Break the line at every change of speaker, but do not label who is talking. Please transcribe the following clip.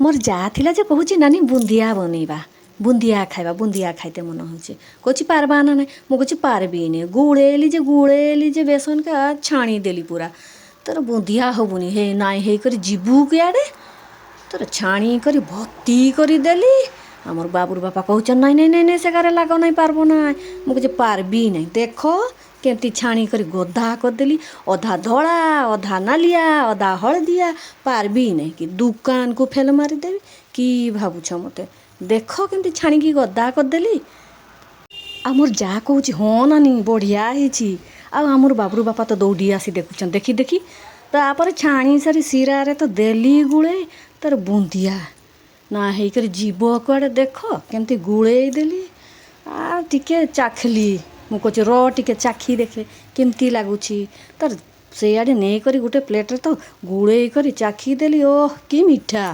ମୋର ଯାହା ଥିଲା ଯେ କହୁଛି, ନାନୀ, ବୁନ୍ଦିଆ ବନେଇବା, ବୁନ୍ଦିଆ ଖାଇବା, ବୁନ୍ଦିଆ ଖାଇତେ ମନ ହେଉଛି। କହୁଛି, ପାରବା ନା ନାଇଁ? ମୁଁ କହୁଛି, ପାରବିନି। ଗୁଳେଇଲି ଯେ ଗୁଳେଇଲି ଯେ, ବେସନକେ ଛାଣିଦେଲି ପୁରା। ତୋର ବୁନ୍ଦିଆ ହବୁନି ହେ ନାଇଁ ହେଇକରି ଯିବୁ କିଆଡ଼େ। ତୋର ଛାଣି କରି ଭର୍ତ୍ତି କରିଦେଲି। ଆମର ବାବୁର ବାପା କହୁଛନ୍, ନାଇଁ ନାଇଁ ନାଇଁ ନାଇଁ, ସେଗାରେ ଲାଗ ନାଇଁ, ପାରବ ନାଇଁ। ମୁଁ କହୁଛି, ପାରବି ନାଇଁ। ଦେଖ କେମିତି ଛାଣି କରି ଗଦା କରିଦେଲି, ଅଧା ଧଳା, ଅଧା ନାଲିଆ, ଅଧା ହଳଦିଆ। ପାରବି ନାଇଁ କି ଦୁକାନକୁ ଫେଲ ମାରିଦେବି କି ଭାବୁଛ ମୋତେ? ଦେଖ କେମିତି ଛାଣିକି ଗଦା କରିଦେଲି। ଆଉ ମୋର ଯାହା କହୁଛି, ହଁ ନାନୀ, ବଢ଼ିଆ ହେଇଛି। ଆଉ ଆମର ବାବୁର ବାପା ତ ଦୌଡ଼ି ଆସି ଦେଖୁଛନ୍, ଦେଖି ଦେଖି। ତାପରେ ଛାଣି ସାରି ଶିରାରେ ତ ଦେଲି ଗୁଳେଇ। ତାର ବୁନ୍ଦିଆ ନା ହେଇକରି ଯିବ କୁଆଡ଼େ? ଦେଖ କେମିତି ଗୁଳେଇ ଦେଲି। ଆଉ ଟିକେ ଚାଖିଲି। ମୁଁ କହୁଛି, ର ଟିକେ ଚାଖି ଦେଖେ କେମିତି ଲାଗୁଛି। ତାର ସେଇଆଡ଼େ ନେଇକରି ଗୋଟେ ପ୍ଲେଟ୍ରେ ତ ଗୁଳେଇ କରି ଚାଖି ଦେଲି। ଓହ, କି ମିଠା!